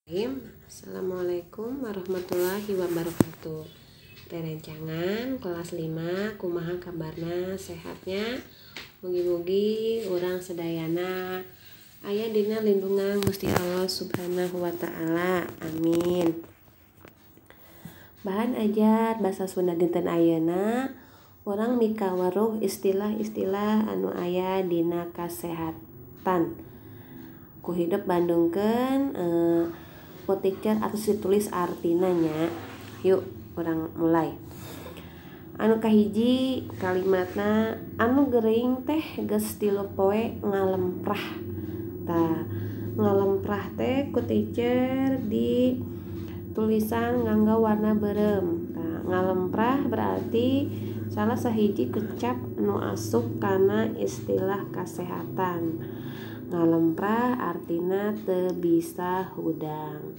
Assalamualaikum warahmatullahi wabarakatuh. Rerencangan kelas 5, kumaha kabarna, sehatnya? Mugi-mugi urang sadayana aya dina lindungan Gusti Allah Subhanahu wa taala. Amin. Bahan ajar bahasa Sunda dinten ayeuna urang mikaweruh istilah-istilah anu aya dina kasehatan. Ku hidup bandungkeun teacher atau ditulis artina nya. Yuk urang mulai. Anu kahiji kalimatna anu gering teh geus 3 poe ngalemprah. Tah, ngalemprah teh ku teacher di tulisan nganggo warna beureum. Tah, ngalemprah berarti salah sahiji kecap nu asup kana istilah kasehatan. Ngalemprah artina teu bisa hudang.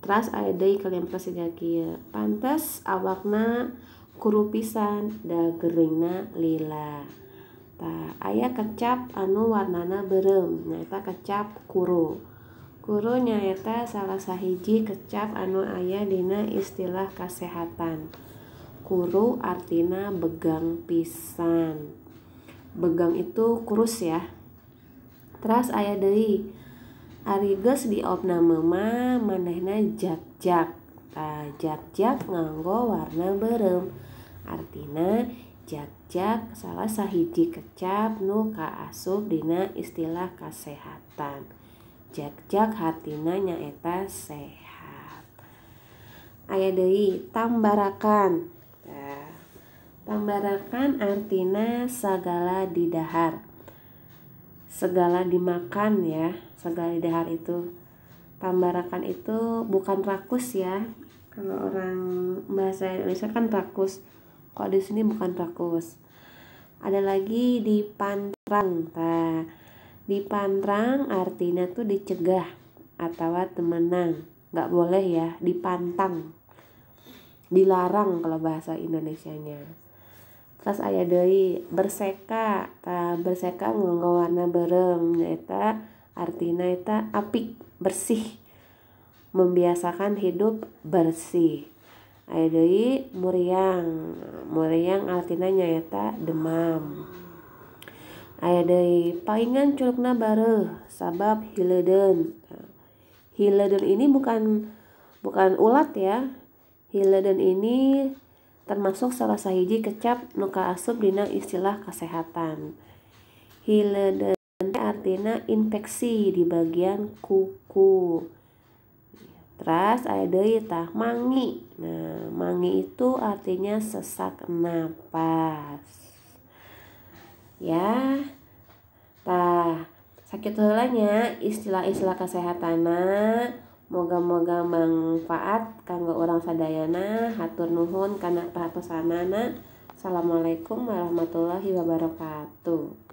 Teras aya deui kalimat siga kieu, pantes awakna kuru pisan da geuringna lila. Tah, aya kecap anu warnana beureum, nyaeta kecap kuru. Kuru nyaeta salah sahiji kecap anu aya dina istilah kasehatan. Kuru artina begang pisan. Begang itu kurus ya. Teras aya deui, ari geus diopname mah manehna jak-jak. Tah, jak-jak nganggo warna beureum. Artina jak-jak salah sahiji kecap nu kaasup dina istilah kasehatan. Jak-jak hartina nyaeta sehat. Aya deui tambarakan. Tah, tambarakan artina sagala didahar. Segala dimakan ya, segala didahar itu. Tambarakan itu bukan rakus ya. Kalau orang bahasa Indonesia kan rakus. Kalau di sini bukan rakus. Ada lagi dipantrang. Tah, dipantrang artinya tuh dicegah atau temenang. Nggak boleh ya, dipantang. Dilarang kalau bahasa Indonesianya. Terus aya deui berseka. Tah, berseka nganggo warna beureum, nyaeta artina eta apik, bersih. Membiasakan hidup bersih. Aya deui muriang. Muriang artina nyaeta demam. Aya deui paingan culukna bareuh sabab hileudeun. Hileudeun ini bukan ulat ya. Hileudeun ini termasuk salah sahiji kecap nu kaasup dina istilah kasehatan. Hileudeun artina infeksi di bagian kuku. Terus aya deui tah mangi. Nah, mangi itu artinya sesak napas. Ya. Tah, sakitu heula nya istilah-istilah kasehatanna. Moga-moga manfaat kanggo urang sadayana. Hatur nuhun kana perhatosanana. Assalamualaikum warahmatullahi wabarakatuh.